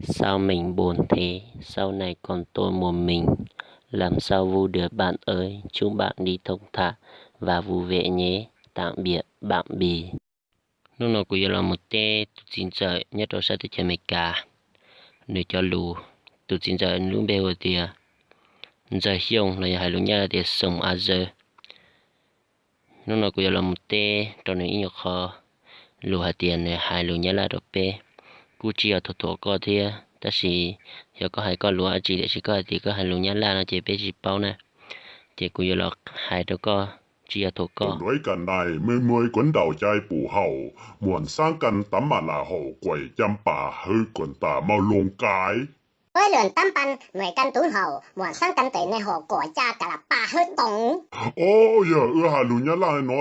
Sao mình buồn thế, sau này còn tôi một mình, làm sao vui được bạn ơi, chúc bạn đi thong thả và vui vẻ nhé, tạm biệt bạn Bì. Hnub no kuv yuav los mus teb tus txiv ntxawm nyob rau sab teb chaws Amelikas. Nws cov lus, tus txiv ntxawm lub npe hu tias Ntxawg Xyooj los yog hais lus Nyab Laj tias Sùng A Dơ. Hnub no kuv yuav los mus teb rau nws ib nyuag qho lus hais tias nws hais lus Nyab Laj rau peb. Kuj tsis yog thuam thuam koj thiab, tab sis yog koj hais koj lus dab tsi tiam sis koj hais tias koj hais lus Nyab Laj no ces peb tsis paub na. Ces kuv yuav los hais rau koj, tsis yog thuam koj. Nối cả ngày mười mươi cuốn đầu chai phủ hậu, muộn sáng căn tắm mặn là hậu quẩy chăm pà hơi còn tà mau lông cái. Ối lượn tắm păn mười căn tủ hậu, muộn sáng căn tẩy nồi hậu của cha cả là pa hơi tổng. Ov, yog wb hais lus Nyab Laj no,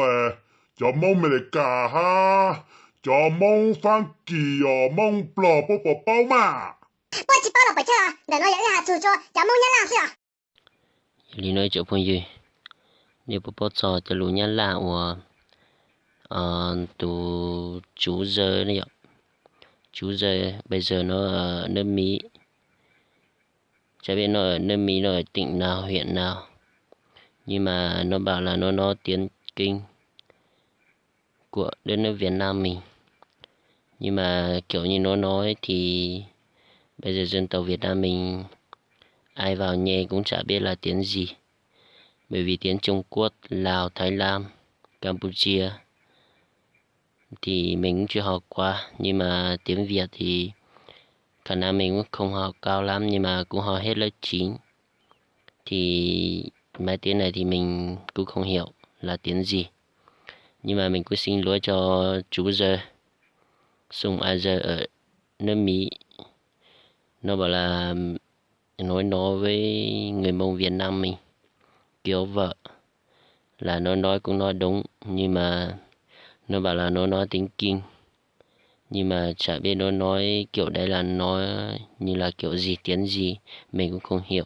cov Hmoob Amelikas hab cov Hmoob Fab Kis os, Hmoob Nplog puab puas paub mas? Puab tsis paub los puas tsawg, ntawm no yog wb has txug rua cov Hmoob Nyab Laj xwb os. Yog li no ib tsoom phooj ywg, nej puas paub txog cov lus Nyab Laj uas tus Chú Giờ ne yom? Chú Giờ bây giờ nó ở nước Mỹ. Cha peb no ở nước Mỹ, nó ở tỉnh nào, huyện nào. Nhưng mà nó bảo là nó nói tiếng Kinh của đất nước Việt Nam mình. Nhưng mà kiểu như nó nói thì bây giờ dân tộc Việt Nam mình ai vào nghe cũng chả biết là tiếng gì. Bởi vì tiếng Trung Quốc, Lào, Thái Lan, Campuchia thì mình cũng chưa học qua, nhưng mà tiếng Việt thì khả năng mình cũng không học cao lắm nhưng mà cũng học hết lớp chín. Thì mấy tiếng này thì mình cũng không hiểu là tiếng gì. Nhưng mà mình cũng xin lỗi cho chú Giờ, Sùng A Giờ ở nước Mỹ. Nó bảo là nói nói với người Mông Việt Nam mình, kiểu vậy là nó nói cũng nói đúng, nhưng mà nó bảo là nó nói tiếng Kinh. Nhưng mà chả biết nó nói kiểu đấy là nói như là kiểu gì, tiếng gì, mình cũng không hiểu.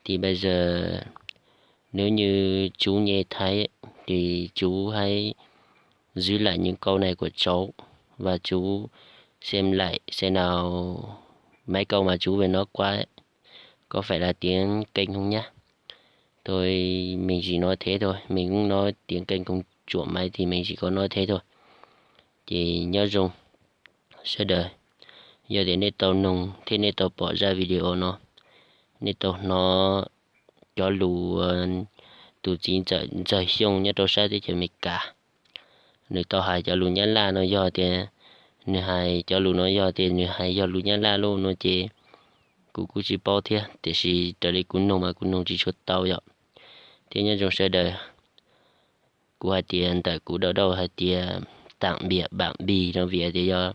Thì bây giờ nếu như chú nghe thấy ấy, thì chú hãy giữ lại những câu này của cháu và chú xem lại xem nào mấy câu mà chú vừa nói qua ấy, có phải là tiếng Kinh không nhá. Thôi, mình chỉ nói thế thôi, mình cũng nói tiếng Kinh không chuẩn mấy thì mình chỉ có nói thế thôi. Ces nyob zoo sawv daws, yog tias nej tau noog thiab nej tau pom zaj video no, nej tau hnov cov lus tus txiv ntxawm Ntxawg Xyooj nyob rau sab teb chaws Amelikas, nws tau hais cov lus Nyab Laj no, yog tias nws hais cov lus no yog tias nws hais yog lus Nyab Laj lauj no ces kuv kuj tsis paub thiab, tiam sis raws li kuv noog mas kuv noog tsis tshua tau yom. Thiab nyob zoo sawv daws, kuv hais tias ntawm kuv dauj dauj hais tias tạm biệt bạn Bì no vim tias yog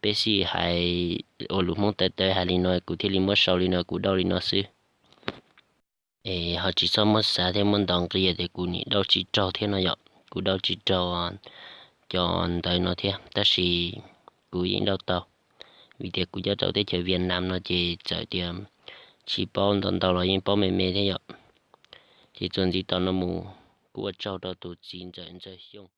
peb sib hais ua lus Hmoob tawv tawv hais li no kuv thiaj li muab sau li no kuv dauj li no xwb. Es ho tsis txhob muab xav thiab muab ntaus nqi tias kuv nim dauj tsis raug thiab no yom, kuv dauj tsis raug cov ntawv no thiab, tab sis kuv yeej dauj tau, vim tias kuv nyob rau teb chaws Vietnam no ces txawm tias tsis paub ntau ntau los yeej paub me me thiab yom. Ces txuas ntxiv tau no mus, kuv ua tsaug rau tus txiv ntxawm Ntxawg Xyooj.